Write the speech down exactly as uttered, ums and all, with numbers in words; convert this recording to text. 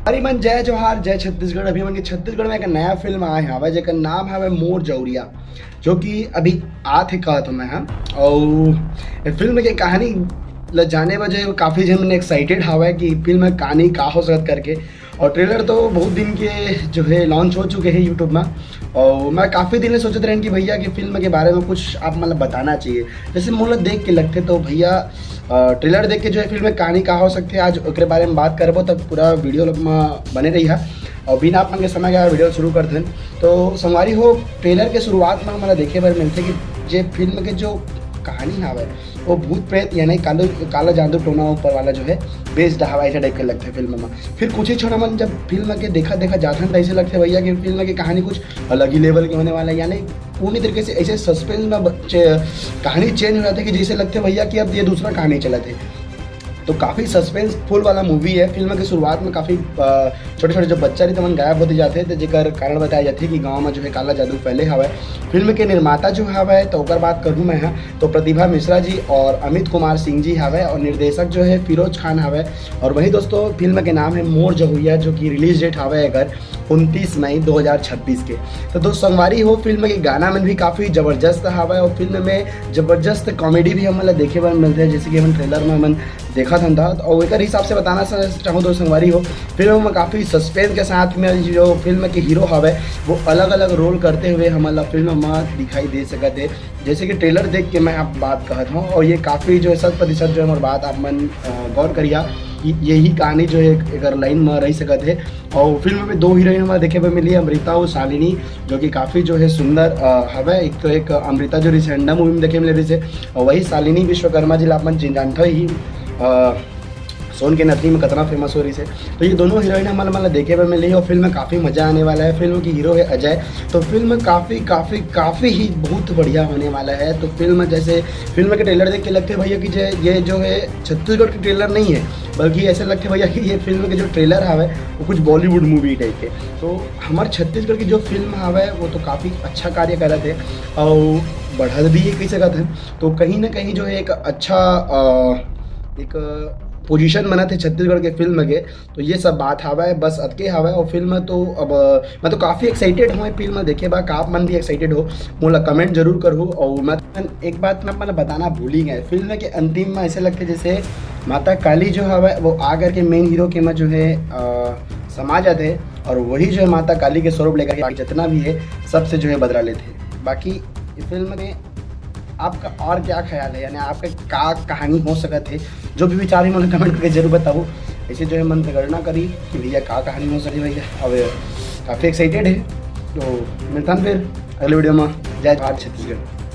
अरे मन, जय जोहार, जय छत्तीसगढ़। अभी मन के छत्तीसगढ़ में एक नया फिल्म आए हवय, जेकर नाम हवय मोर जौरिया, जो कि अभी आत हे कहत हूँ मैं, हाँ। और ये फिल्म के कहानी ल जाने बर जो है, काफ़ी झन मन एक्साइटेड हवय कि फिल्म में कहानी का हो सकत करके। और ट्रेलर तो बहुत दिन के जो है लॉन्च हो चुके हैं यूट्यूब में, और मैं काफ़ी दिन ले सोचत रहन कि भैया कि फिल्म के बारे में कुछ आप मतलब बताना चाहिए। जैसे मोला देख के लगथे तो भैया, अ, ट्रेलर देख के जो है फिल्म में कहानी का हो सकथे, आज ओकरे बारे में बात करबो, तब पूरा वीडियो में बने रही है। और बिना आप मन के समय के वीडियो शुरू कर देन। तो संगवारी हो, ट्रेलर के शुरुआत में हमला देखे बर मिलथे कि जे फिल्म के जो कहानी हावय वो भूत प्रेत यानी कालो, काला जादू टोना ऊपर वाला जो है बेस्ड हावय, ऐसा टाइप के लगथे फिल्म में। फिर कुछ ही क्षण मन जब फिल्म के देखा देखा जाथन तो ऐसे लगथे भैया कि फिल्म की कहानी कुछ अलग ही लेवल के होने वाला है, यानी पूरी तरीके से ऐसे सस्पेंस में ब-, चे-, कहानी चेंज हो जाती है कि जैसे लगथे भैया कि अब ये दूसरा कहानी चलत है। तो काफ़ी सस्पेंसफुल वाला मूवी है। फिल्म के शुरुआत में काफ़ी छोटे छोटे जो बच्चा रहिथे मन गायब होते जाते हैं, तो जेकर कारण बताया जाते हैं कि गांव में जो है काला जादू फैले हवय। फिल्म के निर्माता जो हवय तो ओकर बात करूँ मैं, हाँ, तो प्रतिभा मिश्रा जी और अमित कुमार सिंह जी हवय, और निर्देशक जो है फिरोज खान हवय। और वही दोस्तों, फिल्म के नाम है मोर जहुइया, जो कि रिलीज डेट हवय एकर उनतीस मई दो हज़ार छब्बीस के। तो दोस्त संगवारी हो, फिल्म के गाना मन भी काफ़ी जबरदस्त हवय और फिल्म में जबरदस्त कॉमेडी भी हमन ला देखे बर मिलथे, जैसे कि हमन ट्रेलर में हमन देखत हन। तो और एकर हिसाब से बताना स-, चाहूँ तो संगवारी हो, फिल्म में काफ़ी सस्पेंस के साथ में जो फिल्म के हीरो हवय वो अलग अलग रोल करते हुए हमन ला फिल्म में दिखाई दे सकत है। जैसे कि ट्रेलर देख के मैं आप बात कहत हूँ, और ये काफ़ी जो है शत प्रतिशत जो है हमार बात आप मन, अ, गौर करिया, य-, यही कहानी जो है एक, एक लाइन में रह सकत है। और फिल्म में दो हीरोइन हमारे देखे पर मिली, अमृता और शालिनी, जो कि काफ़ी जो है सुंदर, अ, हवय। एक तो एक अमृता जो रिसेंडा मूवी में देखे मिले रही, और वही शालिनी विश्वकर्मा जी ला आप मन जिन जानते ही, अ, सोन के नथनी में कितना फेमस हो रही है। तो ये दोनों हीरोइन हमारे मतलब देखे पर मिली और फिल्म में काफ़ी मज़ा आने वाला है। फिल्म की हीरो है अजय। तो फिल्म काफ़ी काफ़ी काफ़ी ही बहुत बढ़िया होने वाला है। तो फिल्म जैसे फिल्म के ट्रेलर देख के लगथे भैया कि जे ये जो है छत्तीसगढ़ के ट्रेलर नहीं है, बल्कि ऐसे लगथे भैया कि ये फिल्म के जो ट्रेलर हवे वो कुछ बॉलीवुड मूवी टाइप के। तो हमारे छत्तीसगढ़ की जो फिल्म हवे वो तो काफ़ी अच्छा कार्य करत है और बढ़त भी है कह सकत है। तो कहीं ना कहीं जो है एक अच्छा, अ, एक पोजीशन बनत है छत्तीसगढ़ के फिल्म के। तो ये सब बात हवय, बस अतके हवय। और फिल्म तो अब मैं तो काफ़ी एक्साइटेड हूँ फिल्म देखे बा। का आप मन भी एक्साइटेड हो, मोला कमेंट जरूर करहू। और मैं एक बात मैं आप मन बताना भूल ही गए, फिल्म के अंतिम में ऐसे लगथे जैसे माता काली जो हवय वो आ करके मेन हीरो के में जो है, अ, समा जाथे और वही जो है माता काली के स्वरूप लेकर के जितना भी है सबसे जो है बदला लेथे। बाकी इस फिल्म में आपका और क्या ख्याल है, यानी आपका का कहानी हो सकत है, जो भी विचार है मोला कमेंट करके जरूर बताओ। ऐसे जो है मन से गणना करी कि भैया का कहानी हो सके भैया। अब काफ़ी एक्साइटेड है, तो मिलता हूँ फिर अगले वीडियो में। जय भारत छत्तीसगढ़।